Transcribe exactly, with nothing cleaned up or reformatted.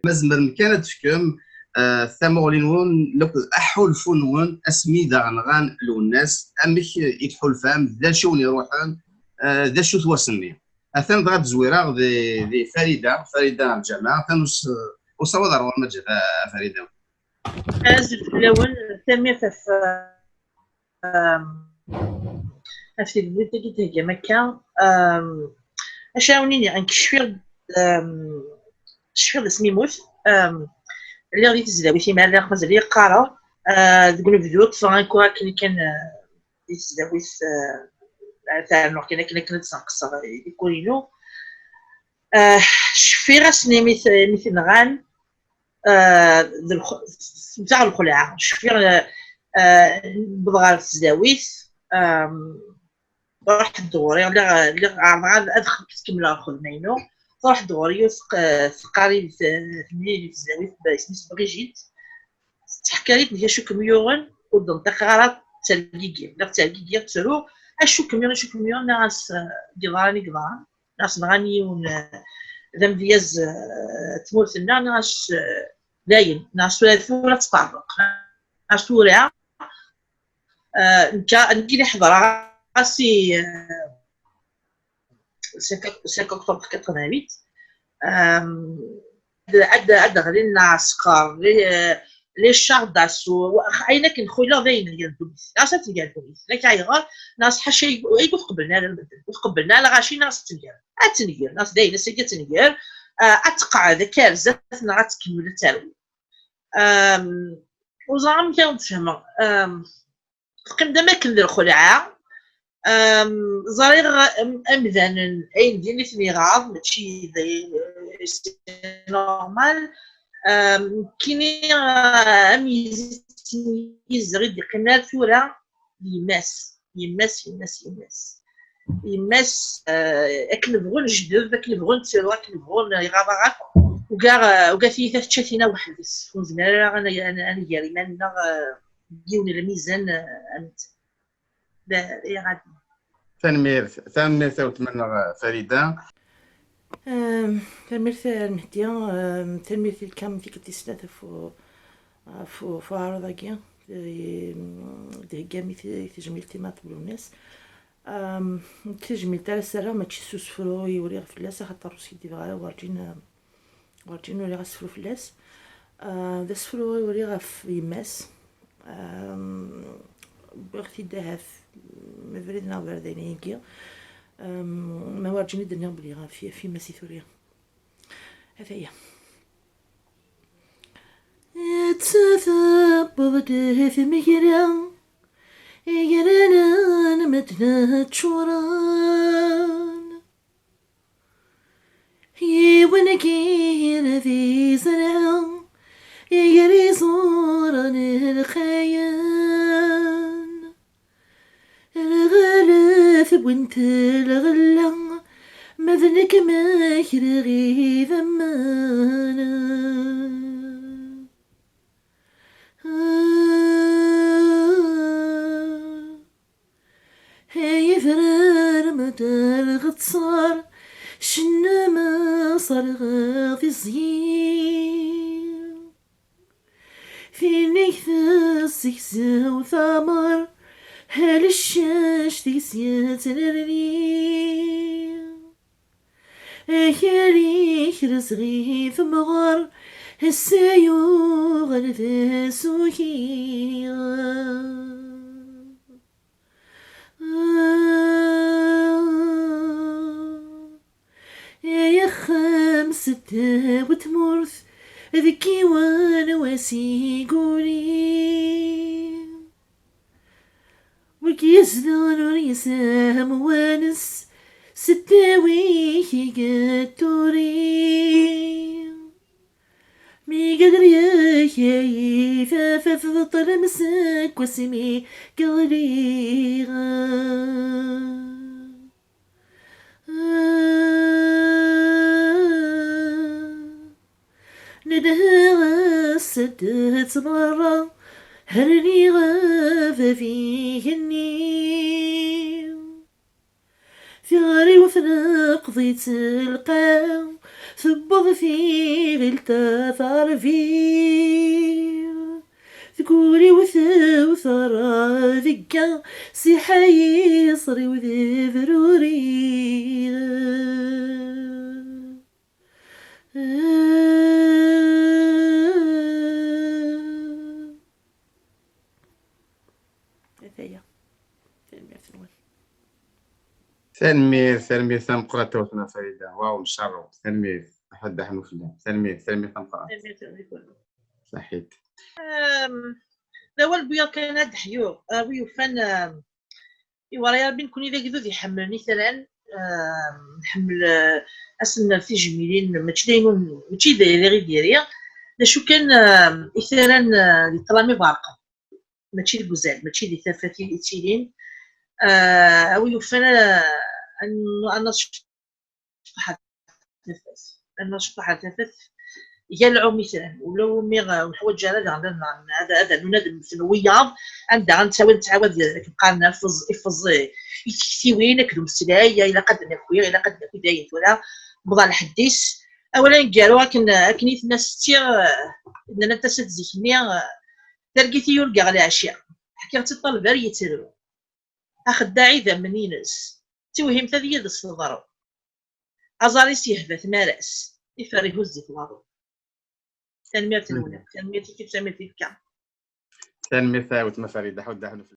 Ma tzemrem kan ad tefkem, eh, tamuɣli-nwen akked aḥulfu-nwen asmi daɣ nɣan Lwennas, amek i tḥulfam, d acu i wen-iruḥen, eh, d acu-t wass-nni. Atan dɣa ad zwireɣ di, di Farida, Farida Lǧameɛ, atan us-, usawaḍ ar ɣur-m a Ǧa-, a Farida. Azul fell-awen, tanemmirt ɣef, um, ɣef tedwilt-agi i d-theggam akka. Um, acu ara wen-iniɣ, nekk cfiɣ-d, um, cfiɣ-d asmi yemmut. Um, lliɣ di tesdawit imar, lliɣ mazal-iyi qqareɣ. Uh, deg unebdu ṭṭfeɣ ankura akken kan, uh, di tesdawit, uh, ad ternuɣ kan akken, akken ad sneqseɣ i kul-inu. Uh, cfiɣ ass-nni mi t-, mi t-nɣan, uh, d lx-, temteɣ lxelɛa. Cfiɣ, uh, uh, wwḍeɣ ɣer tesdawit, um, Ruḥ-d ɣur-i, lliɣ, lliɣ ɛerḍeɣ ad, ad kemmleɣ lxedma-inu. Truḥ-d ɣur-i yiwet teq-, teqqar-iyi-d, eh, tenna-yi di tesdawit, isem-is Brigitte. Tettḥekkar-iyi-d acu kem-yuɣen, ur d-nṭiqeɣ ara, ttergigiɣ. Lliɣ ttergigiɣ, ttruɣ, acu kem-yuɣen, acu kem-yuɣen, nniɣ-as, eh, deg iḍarren i yeḍran, nniɣ-as nɣan yiwen, eh, d amedyaz, eh, n tmurt-nneɣ, nniɣ-as, eh, dayen, nniɣ-as tura, tura ad tferreq. Nniɣ-as tura, Eh, nekka, nekk i ḥeḍreɣ-as i, eh, cinq octobre quatre-vingt-huit. Ad, ad, ad d-ɣlin lɛesker, les, les chars d'assaut, ayen akken xuyleɣ d ayen n ddunit. Neɣ ad tt-nger ddunit. Nekk ayɣer? Neɣ ḥaca ay ur tqebblen ara medden. Ur tqebblen ara lɣaci, neɣ ad tt-nger. Ad tt-nger, neɣ d ayen ass-agi ad tt-nger. Eh, ad teqɛed, ad k-rret, neɣ ad tkemmel ad terwi. Am, ur ẓriɣ amek ara d-fehmeɣ. Am, teqqim-d am akken d lxelɛa. Am, ẓriɣ am-, amdanen ayen din i ten-iɣaḍ, mačči d, c'est normal. Am, nekkini, am yizi-, yiziɣ i d-iqqimen ar tura, d yemma-s, yemma-s, yemma-s, yemma-s. Yemma-s, eh, akken bɣun lejdud, akken bɣun ttru, akken bɣun iɣaḍ-aɣ akk. Ugaɣ, eh, ugaɣ tiyita tečča tina weḥd-s. Ur nezmir ara ad n-, ad n-, ad nger iman-nneɣ, eh, deg yiwen n lmizan, eh, am netta. D, d iɣaden. Tanemmirt, tanemmirt a weltma-nneɣ, eh, Farida. Ehm, tanemmirt a Lmehdi, ehm, tanemmirt i lkam tikkelt tis snat ɣef u-, ɣef u-, ɣef uɛaruḍ-agi, eh, d-theggam i t-, i tejmilt i Maɛṭub Lwennas. Ehm, d tajmilt ara s-rreɣ, mačči s usefru i uriɣ fell-as, axaṭer ur skiddibeɣ ara, werǧin, eh, werǧin uriɣ asefru fell-as. Eh, d asefru i uriɣ ɣef yemma-s. Ehm, wwiɣ-t-id ahat abrid neɣ aberdan-agi. Ehm, ma werǧin i d-nniɣ belli ɣef, ɣef yemma-s i turiɣ. Ataya. Atta tewweḍ-d tmegra, igranen medden ččuren. Yiwen n yired izerɛen, gar iẓuran lqayen. Lɣalat wwint lɣella, ma d nekk ma kriɣ idammen. Ay afrar ma d-lɣeṭṣar, cenna ma ṣerɣeɣ tiẓgi. Tinigt tesseksew tamar, hal ccac deg-s yettnerni. Akal ikrez ɣi temɣer, ass-a yuɣal d asuki. Ay axxam seddaw tmurt, deg yiwen wass i guli. Wigi izedɣen ur yesɛi amwanes, seddaw-ik i yetturi. Mi gad ryak ay tafat d ṭṭlam seg wasmi yeɣli. Nedheɣ-as-d ttmerra, rniɣ bab igenni. Tiɣri-w tneqq Ẓitt lqa tewweḍ tiɣilt tarbi, tguri-w tewter degga, siḥa yiṣri-w d bruri. Ataya. Tanemmirt-nwen. Tanemmirt, tanemmirt tameqqrant a weltma Farida. Waw, ncerrew. Tanemmirt. Aḥuddu aḥnu fell-am. Tanemmirt, tanemmirt tameqqrant. Saḥit. D awal n wiyaḍ kan ad d-ḥyuɣ, a wi yufan, iwara Rebbi, nekkni d agdud iḥemmlen itran, nḥemmel ad sen-nerr tijmilin, mačči d ayen, mačči d ayen i diri, d acu kan, itran di ṭṭlam iberqen. Mačči deg uzal, mačči di tafat i ttilin. A wi yufan ad nceṭṭeḥ ar tafat, ad nceṭṭeḥ ar tafat gar lɛum itran, ula umi ur neḥwaǧ ara daɣen ad rnun ad mmten wiyaḍ, anda ad nettawad nettɛawad akken qqaren ifeẓ i tektiwin akked umeslay, ilaq ad d-naki, ilaq ad d-naki dayen tura, bḍa lḥedd-is. Awal aneggaru akken akken i tenna setti, nnan-as-d zik-nni, targit i yurga ɣer lɛecya, ḥkiɣ-tt i ṭṭaleb ar yettru, axeddaɛ idammen-ines, d tiwhimt ad yid-s teḍru, aẓar-is yehba tmara-s, ifer ihuzz-it waḍu. Tanemmirt-nwen akk, tanemmirt-ik, tanemmirt-ik. Tanemmirt a weltma Farida, ḥuddu aḥnu fell-am.